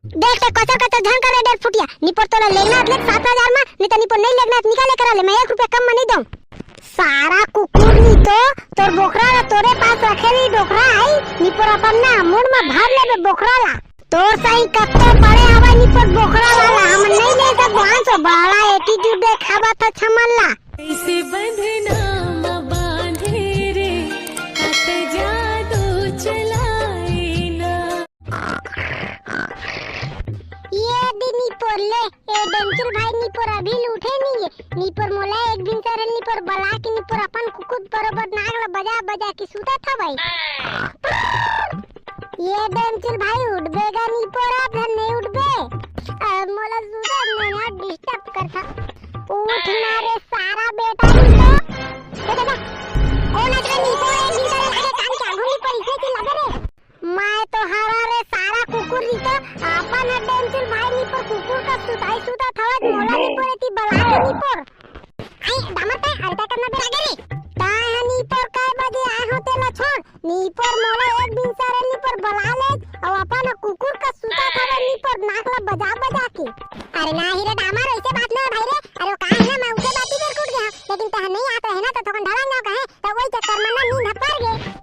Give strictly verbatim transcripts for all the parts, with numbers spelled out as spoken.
देख, देख, कचर कचर झन करे डेढ़ फुटिया। निपोर तोला लेगना अतले सात हजार मा, नहीं तो निपोर नहीं लेगना, निकाले करा ले, मैं एक रुपया कम मा नहीं दऊं। सारा कुकुर नी तो, तोर बोकरा ला तोरे पास रखे नहीं डोकरा आई, निपोर अपन ना मुड़ मा भर लेबे बोकरा ला। तोर सही कत्ते पड़े हवा निपोर बोकरा वाला, हम नहीं ले सकबो, बड़ा एटीट्यूड देखावा था छमन ला। कैसे बंधना म बांधे रे, कत जादू चलाए ना। ये दी निपोर ले, ए डेमचुल भाई निपोर अभी ले उठे नहीं है। निपोर मोला एक दिन सर निपोर बला के निपोर अपन कुकुर बरोबर नाक ला बजा बजा के सुता था भाई। ये डेमचुल भाई उठबे गा निपोर, अब धन नहीं उठबे। अब मोला सुता में ना डिस्टर्ब कर था। उठ ना रे सारा बेटा निपोर। ए दादा, कौन अतरे निपोर एक दिन सर लागे कान के आगू निपोर इसने चिल्ला दे रे। मैं तो हरा रे सारा कुकुर नी तो अपन ह डेमचुल भाई निपोर कुकुर का सुताई सुता थवा मोला निपोर एती बला के निपोर। आई दामर ते अरे तक करना बेरा गे रे। ताय ह निपोर कै बजे आए हो तेला छोड़। निपोर मोला एक दिन सर निपोर बला ले अउ अपन ह कुकुर का सुता थवा निपोर नाक ला बजा बजा के। अरे ना ही रे दामर ऐसे बात नहीं है भाई रे। अरे वो का है ना मैं उठे बाती बेर उठ गया लेकिन तह नहीं आत रहे ना तो थोकन ढलान जाओ कहे तो वही चक्कर में ना नींद हपर गए।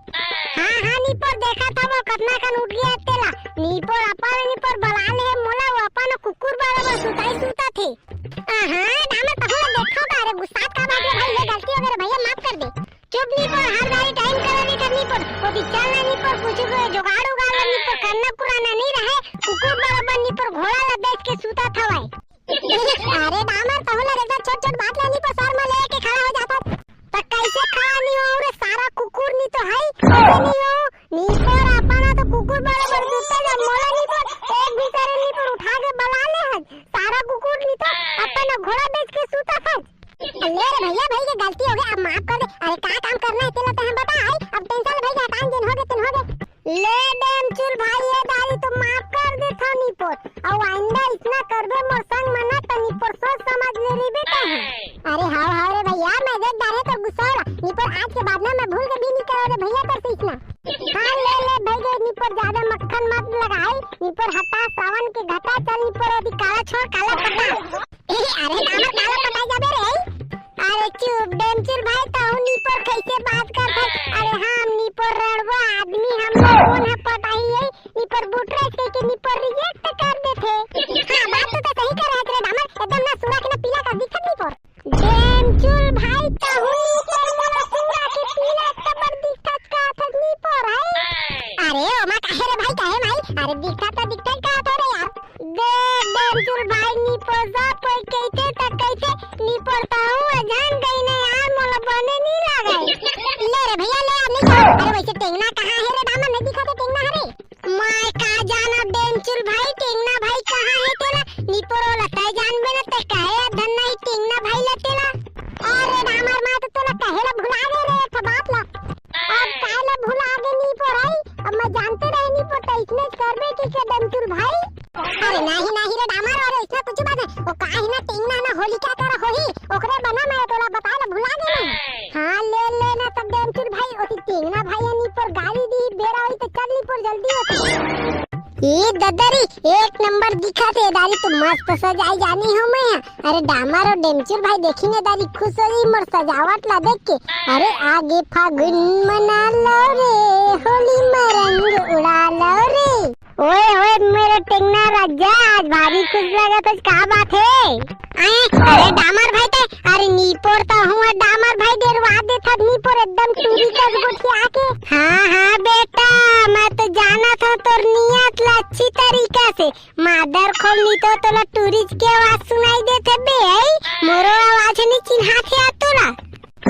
हाँ, हाँ, निपोर देखा था वो कतना कन उठ गया तेला। निपोर अपन निपोर बला ले मोला वो अपन कुकुर बरोबर सुताई सुता थे। आहा, दामर तहु ला देखा था, अरे गुस्सा का बात है भाई, ये गलती हो गई रे भैया, माफ कर दे। चुप निपोर, हर बारी टाइम करे नहीं कर निपोर। वो भी चल ना निपोर, कुछ को जुगाड़ उगाड़ ला निपोर, करना पुराना नहीं रहे। कुकुर बरोबर निपोर घोड़ा ला बेच के सुता था भाई। अरे दामर तहु ला रे छोट छोट बात ला निपोर सर में लेके खड़ा हो जाता। त कैसे खड़ा नहीं हो रे सारा कुकुर नी तो है, कैसे नहीं हो? निपोर अपन तो कुकुर बरोबर जूता जब मोला निपोर एक भी सारे निपोर उठा के बला ले है। सारा कुकुर नी तो अपन घोड़ा बेच के सूता है। ले रे भैया, भाई के गलती हो गई, अब माफ कर दे। अरे का काम करना है तेला ते हम बता आई, अब टेंशन भाई के हटान दिन हो गए, दिन हो गए। ले डेमचुल भाई, ये दारी तो माफ कर दे था निपोर। अउ आइंदा इतना करबे मोर संग मना त निपोर सोच समझ ले रही बेटा है। अरे हाव हाव रे भैया, मैं देख डारे तो गुस्सा होला। निपोर आज के बाद ना मैं भूल के भी नहीं करो रे भैया कर से इतना। हाँ ले ले भाई गे निपोर ज्यादा मक्खन मत लगाई। निपोर हटा सावन के घटा चल निपोर अभी काला छोड़ काला पटा। अरे दामर काला पटाई जाबे रे। अरे चुप डेमचुल भाई, तहु निपोर कैसे बात करत है? अरे हम निपोर रड़वा आदमी, हम लोग कौन है पटाई है? निपोर बुटरेस के, के निपोर रिजेक्ट कर देथे। हाँ, बात तो, तो सही कर रहे रे दामर, एकदम ना सूरा के ना पीला का दिखत निपोर। डेमचुल भाई, तहु निपोर मोला सूरा के पीला कबर दिखत का थक निपोर है। अरे ओमा काहे रे भाई, काहे भाई? अरे दिखत तो दिखत का थो रे यार। दे, डेमचुल भाई निपोर जा कोई कहते त कहते निपोर तहु जान गई ने यार, मोला बने नहीं लागे। ले रे भैया ले, नहीं जाओ। अरे वैसे टेंगना कहाँ है रे दामर, नहीं दिखा तो टेंगना हरे। मैं का जाना डेमचुल भाई, टेंगना भाई कहाँ है तेला? निपोर ओला तय जानबे ना, तय कहे धन नहीं टेंगना भाई ला तेला। अरे दामर, मैं तो तोला कहे ला भुला गए रे, एक ठो बात ला। अब काहे ला भुला गे निपोर आई? अब मैं जानते रहे निपोर तो इसने करबे की के डेमचुल भाई। अरे नहीं, नहीं रे दामर, अरे इसमें कुछ बात नहीं। वो काहे ना टेंगना ना होलिका कर होही, ओकरे बना मैं तोला बताए ला भुला गे नहीं। हाँ ले ले ना तब डेमचुल भाई, ओती टेंगना भाई है निपोर गाली दी, बेरा होई तो चल निपोर जल्दी होती। ए ददरी, एक नंबर दिखा थे दारी, तो मस्त सजाई जानी हो मैं। अरे दामर अउ डेमचुल भाई देखी ने दारी खुश हो गई मोर सजावट ला देख के। अरे आगे फागुन मना लो रे, होली में रंग उड़ा लो रे। ओए ओए मेरे टेंगना राजा, आज भारी खुश लगत है, का बात है? आए, अरे दामर भाई ते, अरे निपोर तो हूँ, दामर भाई डेरवा दे था, निपोर एकदम टूरी कस गोठिया के। हाँ हाँ बेटा, मैं तो जाना था तोर नियत ला अच्छी तरीका से, मादर खोल नी तो तोला टूरिज के आवाज सुनाई देथे बे, आई? मोरो आवाज नहीं चिन्हाथे आ तोला।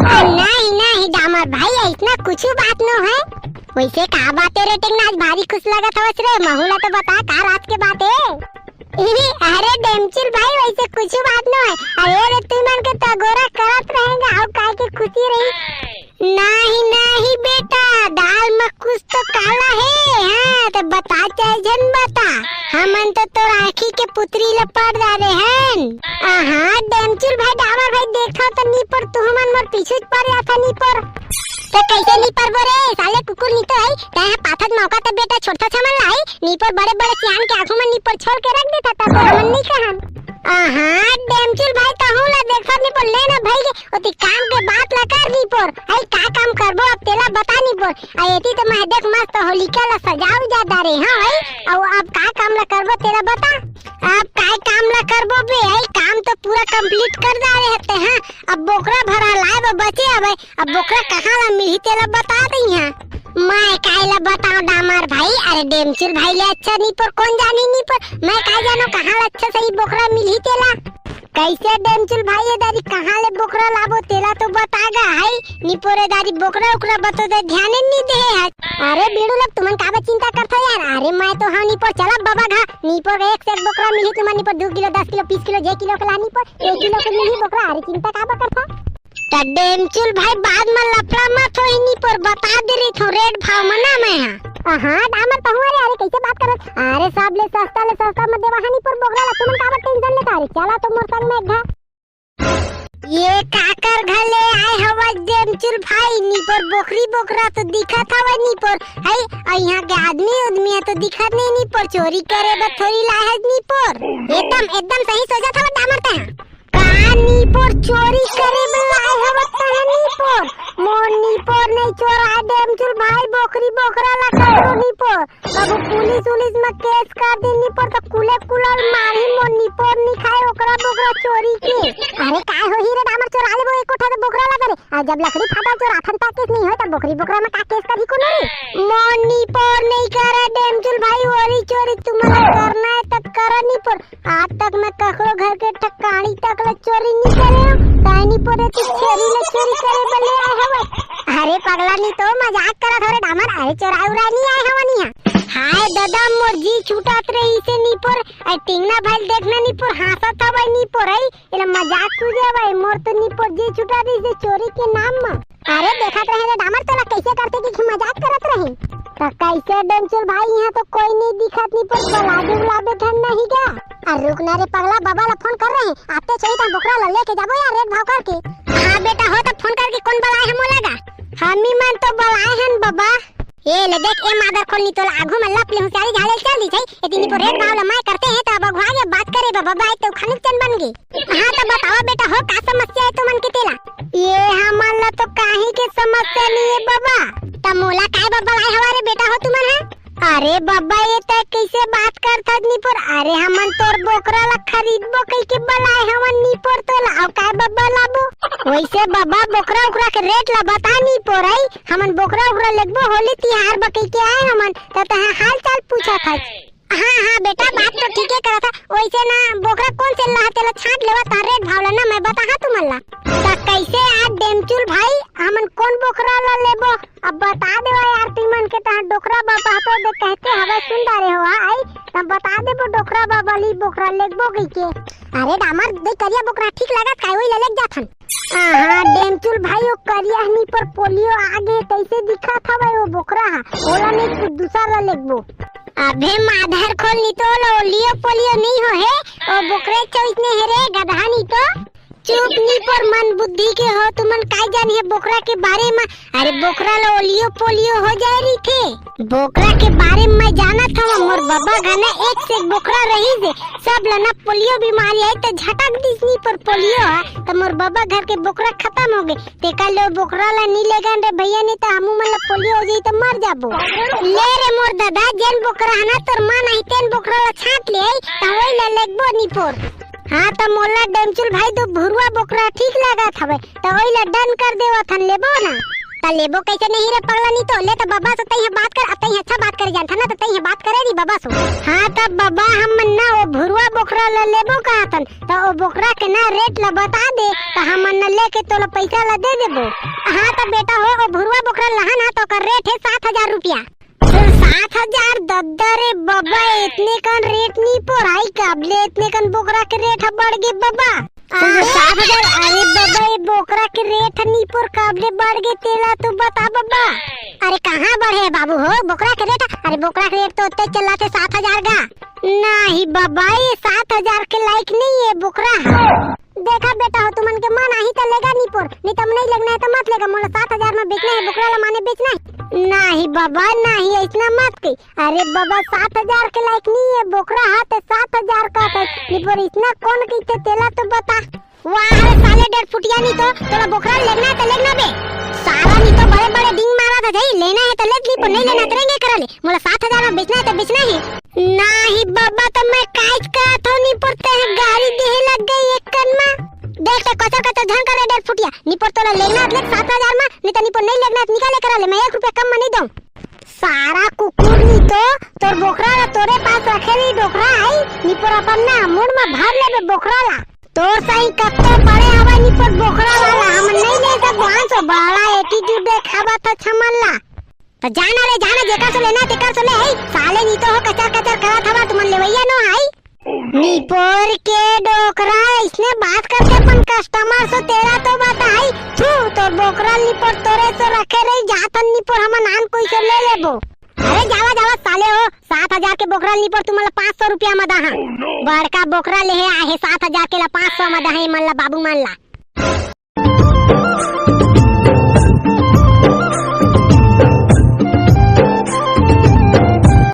अरे नहीं, नहीं, दामर भाई, इतना कुछ बात नो है। वैसे का बात है रे टेंगना, आज भारी खुश लगत हवस रे, महू ला तो बता का रात के बात है? अरे डेमचुल भाई, वैसे कुछ बात नो है। अरे रे, तू मन के तगोरा करत रहेगा, अउ काय के खुशी रही। नहीं, नहीं बेटा, दाल म कुछ तो काला हे। हाँ, त बता चाहे झन बता, हमन तो तोर आँखी के पुतरी ल पड़ डारे हन। आहा, डेमचुल भाई, डामर भाई, देखा त नी पर, तुहमन मोर पीछू च पड़ जाथा नी पर। त कैसे नी परबो रे, साले कुकुर नी तो आई, तैं ह पाथत मौका त बेटा छोटका छमन लाई, नी पर बड़े-बड़े सियान के आँखू म नी पर छोल के रख देथा, त तो हमन नी कहन। आहा, डेमचुल भाई, तहूँ ला देखत नी पर, ले ना भाई के, ओती काम के बात ला कर नी पर। आई का काम करबो अब तेला बता नी पर। आ एती तो मैं देख मस्त होलिका ला सजाऊ जा डारे, हाँ भाई। अउ अब का काम ला करबो तेला बता। अब काय काम ला करबो बे, आई काम तो पूरा complete कर डारे हते, हाँ। अब बोकरा भरा लाए बर बचे हवे, अब बोकरा कहाँ ला मिलही तेला बता दइहाँ। मैं काय ला बताऊं डामर भाई, अरे डेमचुल भाई ले अच्छा नी पर कोन जानी नी पर, मैं काय जानो कहाँ ला अच्छा सही बोकरा मिलही तेला। कैसे डेमचुल भाई, ए दारी कहाँ ले बोकरा लाबो तेला तो बता गा, हाय नी पर ए दारी बोकरा उकरा बतो दे ध्यान नी दे है। अरे बीड़ू लोग तुमन काबर चिंता करथो यार, अरे मैं तो हाँ नी पर चला बाबा घा, नी पर एक से एक बोकरा मिलही तुमन नी पर दू किलो, दस किलो, बीस किलो, जे किलो के ला नी पर एक किलो के मिलही बोकरा, अरे चिंता काबर करथो। त डेमचुल भाई, बाद म लफड़ा मत होही नी पर बता दे रहिथों रेट भाव म ना मैं हा। हाँ, डामर कहूँ, अरे, अरे, कैसे बात करत? अरे, सब ले सस्ता ले सस्ता म देवा हा नी पर बोकरा ला, तुमन काबर tension लेता? अरे, चला तो मोर संग में एक घा। ये काकर घले आए हवा डेमचुल भाई, नी पर बोकरी बोकरा तो दिखत हवा नी पर, है, अउ यहाँ के आदमी उदमी ह तो दिखत नहीं नी पर, चोरी करे बर थोड़ी लाए है नी पर। एकदम, एकदम सही सोचत हवा डामर तैं। का नी पर चोरी करे बर आए हवत तहे नी पर? मोर नी पर नहीं चोराए डेमचुल भाई, बोकरी बोकरा ला करो नी पर। कभू पुलिस उलिस में केस कर दे नी पर त कुले कुलल मारी, मोर नी पर नहीं खाए ओकरा बोकरा चोरी के। अरे काय होही रे डामर, चोरा लेबो एक कोठा के बोकरा ला करे। आ जब लकड़ी फाटा चोराथन ता केस नहीं होय त बोकरी बोकरा में का केस करही कोनो रे? मोर नी पर नहीं करे डेमचुल भाई, ओरी चोरी तुमन ला करना है त करा नी पर। आज तक मैं ककरो घर के ठकानी तक ले चोरी नी करे हूँ। ताई नी पड़े तू छेरी ले चोरी करे बले आए हवे। अरे पगला नी तो मजाक करत हवे डामर, अरे चोराए उराए नी आए हवन यहाँ। हाय दादा मोर जी छूटत रही से नी पर, आई टिंगना भाई देखना नी पर हाँसत हवे नी पर, आई एला मजाक सूझे हवे, मोर तो नी पर जी छूटत रही से चोरी के नाम म। अरे देखत रहे रे डामर तोला कैसे करथे कि मजाक करत रहे। त कैसे डेमचुल भाई, यहाँ तो कोई नहीं दिखत नी पर बलाबे उलाबे धन नहीं गा। अरे रुक ना रे पगला, बाबा ला फोन कर रहे, आते चाहिए त बोकरा ला लेके जाबो यार रेट भाव करके। हाँ बेटा हो त फोन करके कोन बलाए हे मोला गा? हमी मन तो बलाए हन बाबा। ए ले देख ए मादर खोल नी तोला आघू में लप ले हुसियारी झाले चल दी छै। एती नी पर रेट भाव ला मैं करते हैं त अब अगुआ के बात करे बाबा, बाई तो खानुक चन बन गे। हाँ त बतावा बेटा हो का समस्या है तुमन के तेला? ये हमन ला तो काहीं के समस्या नहीं है बाबा। त मोला काय बाबा लाए हवा रे बेटा हो तुमन है? अरे बाबा ये तय कैसे बात करथस नी पर? अरे हमन तोर बोकरा ला खरीदबो कहिके बलाए हवन नी पर तोला, अउ काय बाबा लाबो? वैसे बाबा बोकरा उकरा के रेट ला बता नी पर आई, हमन बोकरा उकरा लेगबो होली तिहार बर कहिके आए हमन, त तहां हाल चाल पूछत हस। हाँ, हाँ, बेटा, बात तो ठीके करत हा। वैसे ना, बोकरा कोन से लाहा, तेला छांट लेवा, तहां रेट भाव ला ना, मैं बताहा तुमन ला। त कैसे आ डेमचुल भाई, हमन कोन बोकरा ला लेबो? अब बता देवा यार, तुमन के तहां डोकरा बाबा तो दे कहते हवे, सुन डारे हो, आई, त बता देबो डोकरा बाबा ली बोकरा लेगबो कहिके। अरे डामर, दे करिया बोकरा ठीक लागत काय, ओई ला लेग जाथन। आहा, डेमचुल भाई, ओ करिया हनी पर पोलियो आगे कैसे दिखत हवे ओ बोकरा हा? ओला नहीं, कुछ दूसरा ला लेगबो। अबे माधर खोल नी तो, ओला ओलियो पोलियो नहीं हो हे, ओ बोकरे चोइस ने हे रे, गधा नी तो। चुप नी पर मन बुद्धि के हो, तुमन काय जानी हे बोकरा के बारे में? अरे बोकरा ला ओलियो पोलियो हो जाए रहिथे। बोकरा के बारे में मैं जानत हवं, मोर बबा घर ना एक से एक बोकरा रहिस हे, सब ला ना पोलियो बीमारी आई त झटक दिस नी पर पोलियो हा, त मोर बबा घर के बोकरा खतम हो गे। तेकर ले ओ बोकरा ला नी लेगन रे भैया, नी त हमू मन ला पोलियो हो जाई त मर जाबो। ले रे मोर दादा, जेन बोकरा हा ना तोर मन आही तेन बोकरा ला छांट ले आई, त ओई ला लेगबो नी पर। हाँ, त मोला डेमचुल भाई दो भुरवा बोकरा ठीक लागत हवे, त ओई ला done कर देवत हन, लेबो ना? त लेबो कैसे नहीं रे पगला, नी तो ले त बबा से तैं बात कर, अब तैं अच्छा बात करे जानथन ना, त तैं बात करे दी बबा से। हाँ, त बबा हम ना ओ भुरवा बोकरा ला लेबो कहत हन, त ओ बोकरा के ना रेट ला बता दे, त हमन ना लेके तोला पैसा ला दे देबो। हाँ, त बेटा हो, ओ भुरवा बोकरा लहा ना, त ओकर रेट हे सात हजार रुपया। सात हजार दद्दा रे बबा, इतने कन रेट नी पर आई, कब ले इतने कन बोकरा के रेट ह बढ़ गे बबा। सात हजार? अरे बबा, ये बोकरा के रेट ह निपोर कब ले बढ़ गे, तेला तो बता बबा। अरे कहाँ बढ़े हे बाबू हो बोकरा के रेट? अरे बोकरा के रेट तो ओते चलत हे सात हजार गा। नहीं बबा, ये सात हजार के लायक नहीं हे बोकरा ह। देखा बेटा हो, तुमन के मन आही त लेगा निपोर, नहीं त नहीं लेगना हे त मत लेगा। मोला सात हजार में बेचना हे बोकरा ला, माने बेचना हे। नहीं बबा नहीं, ऐसना मत कही। अरे बबा, सात हजार के लायक नहीं हे बोकरा ह, ते सात हजार का था निपोर, ऐसना कौन कहिथे तेला तो बता। वाह रे साले डेढ़ फुटिया, नहीं तो तोला बोकरा लेगना हे त लेगना बे। सारा नहीं तो बड़े बड़े डिंग मारा था जाई, लेना हे त ले निपोर, नहीं लेना त रेंगे करा ले। मोला सात हजार में बेचना हे त बेचना हे। नहीं बबा, तो मैं काइच करत हूँ निपोर, ते गारी देहे लग गई एक कन मा। देख ले कचर कचर झन करे डेढ़ फुटिया, निपोर तोला लेगना हे त ले सात हजार में, नहीं त निपोर नहीं लेगना हे त निकाले करा ले, मैं एक रुपया कम में नहीं दूँ। सारा कुकुर नहीं तो तोर बोकरा ला तोरे पास रखे रही डोकरा आई, निपोर अपन ना मुड़ में भर लेबे बोकरा ला। तोर सही कत्ते बड़े हवा निपोर बोकरा वाला, हम नहीं ले सकबो, बड़ा एटीट्यूड देखावा था छमन ला। तो जाना रे जाना, जेकर से लेना तेकर से ले, हे साले नहीं तो हो कचर कचर करत हवा, तुमन लेवैया नो हाई। निपोर के डोकरा, इसने बात करके अपन कस्टमर से तेरा तो बताई। थू, तोर बोकरा निपोर तोरे से रखे रही, जाथन निपोर हमन आन कोई से ले लेबो। अरे जावा जावा साले हो, सात हजार के बोकरा निपोर तुमन ला पाँच सौ रुपया में दहा। बड़का बोकरा ले हे आहे सात हजार के ला पाँच सौ में दहा, मन ला बाबू मन ला।